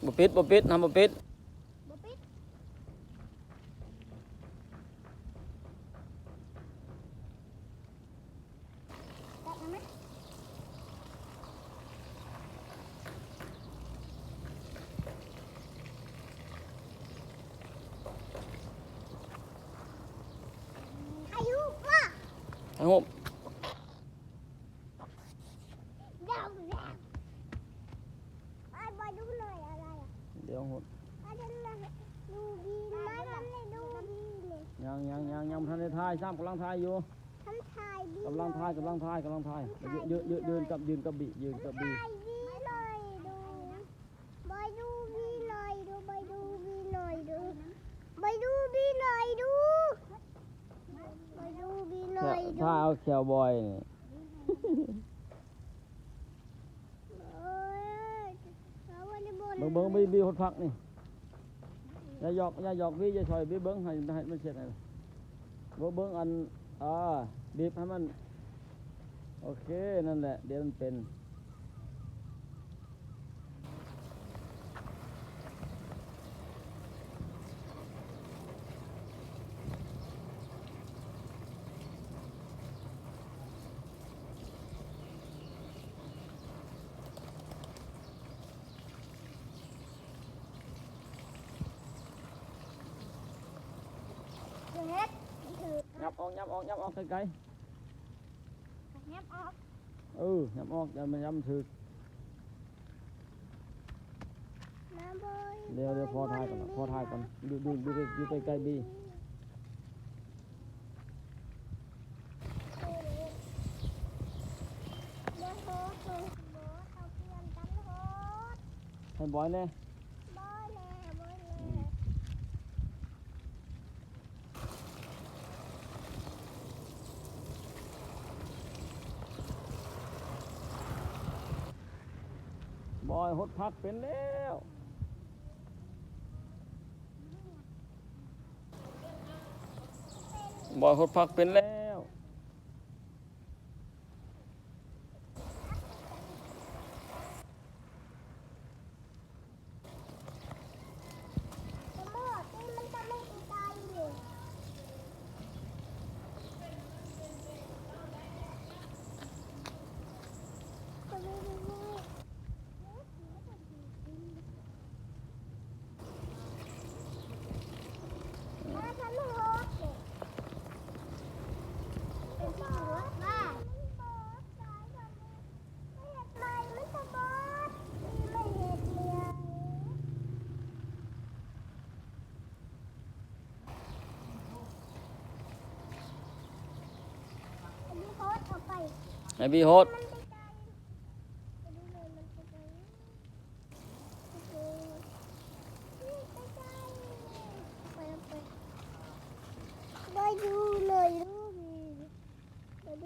ບໍ່ປິດ ບໍ່ປິດ ຫ້າມບໍ່ປິດ ບໍ່ປິດ. ຖ່າຍຮູບ ຖ່າຍຮູບ. ດຽວໂຫດ ຍັງ ຍັງ ຍັງ ຍັງບໍ່ທັນໄດ້ຖ່າຍຊ້ຳ ກຳລັງຖ່າຍຢູ່. ກຳລັງຖ່າຍ ກຳລັງຖ່າຍ ກຳລັງຖ່າຍ. ຢືນ ຢືນ ຢືນ ຢືນກັບ ຢືນກັບບີ ຢືນກັບບີ. ໄປດູບີໜ່ອຍດູ ໄປດູບີໜ່ອຍດູ ໄປດູບີໜ່ອຍດູ ໄປດູບີໜ່ອຍດູ ໄປດູບີໜ່ອຍດູ. ຖ້າເອົາແຂ້ວບອຍນີ້ ເບິ່ງ ເບິ່ງ ບີ ບີຫົດຜັກນີ້. ຢ່າຢອກ ຢ່າຢອກບີ ຢ່າຊ່ອຍບີ ເບິ່ງ ໃຫ້ ໃຫ້ມັນເຊັດໃຫ້. ເບິ່ງ ເບິ່ງອັນ ອ່າ ບີບໃຫ້ມັນ ໂອເຄ ນັ້ນແຫຼະ ດຽວມັນເປັນ. ຫຍັບອອກ ຫຍັບອອກ ຫຍັບອອກໄກໆ ຫຍັບອອກ. ເອີ ຫຍັບອອກ ຢ່າມາ ຢ່າມາຖືກ. ດຽວ ດຽວ ພໍຖ່າຍກ່ອນ ພໍຖ່າຍກ່ອນ. ຢູ່ ຢູ່ ຢູ່ ຢູ່ໃກ້ໆບີ. ໃຫ້ບອຍແດ່. ບອຍຫົດຜັກເປັນແລ້ວ ບອຍຫົດຜັກເປັນແລ້ວ. ໃຫ້ບີໂຮດ.